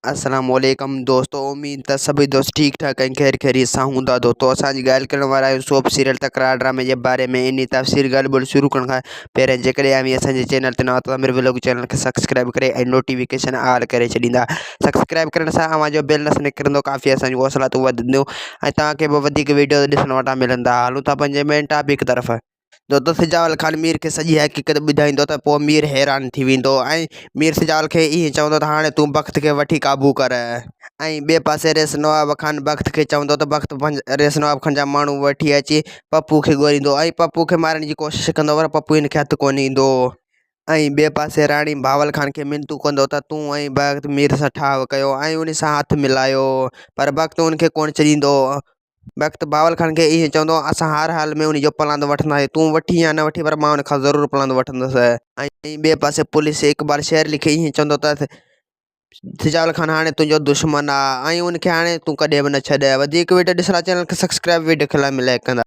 السلام عليڪم دوستو اميد ته سڀئي دوست ٺيڪ ٺاڪ ۽ خير خيريت سان هوندا دوستو اسان جي ڳالهه ڪرڻ وارا آهيون سوپ سيريل تڪرار ڊرامي جي باري ۾ انهي تفصيل ڳالهه ٻولهه شروع ڪرڻ کان پهرين جيڪڏهن اوهين اسان جي چينل تي نوان ته امير ولاگ چينل کي سبسڪرائب ڪري ۽ نوٽيفڪيشن آل ڪري ڇڏيندا سبسڪرائب ڪرڻ سان اوهان جو بيل نس نڪرندو ڪافي اسان جون حوصلا تون وڌنديون ۽ توهان کي به وڌيڪ ويڊيو ڏسڻ وٽان ملندا هلون ٿا پنهنجي مين ٽاپڪ طرف دوستو سجاول خان مير کي سڄي حقيقت ٻڌائيندو ته پوء مير حيران ٿي ويندو ۽ مير سجاول کي ائين چوندو ته هاڻي تون بخت کي وٺي قابو ڪر ۽ ٻئي پاسي رئيس نواب خان بخت کي چوندو ته بخت رئيس نواب خان جا ماڻهو وٺي اچي پپو کي ڳوليندو ۽ پپو کي مارڻ جي ڪوشش ڪندو پر پپو هن کي هٿ ڪونه ايندو ۽ ٻئي پاسي راڻي بهاول خان کي منتون ڪندو ته تون ۽ بخت مير سان ٺاهه ڪيو ۽ ان سان هٿ ملايو پر بخت ان کي ڪونه ڇڏيندو. بخت بهاول خان کي ائين چوندو هو، اسان هر حال ۾ ان جو پلاند وٺنداسين، تون وٺين يا نه وٺين پر مان ان کان ضرور پلاند وٺندس. ۽ ٻئي پاسي پوليس اقبال شيرلي کي ائين چوندو ته سجاول خان هاڻي تنهنجو دشمن آ ۽ ان کي هاڻي تون ڪڏهن به نه ڇڏ. وڌيڪ وڊيو ڏسڻ لاء چينل کي سبسڪرائب وڊيو کي لائڪ ڪندا.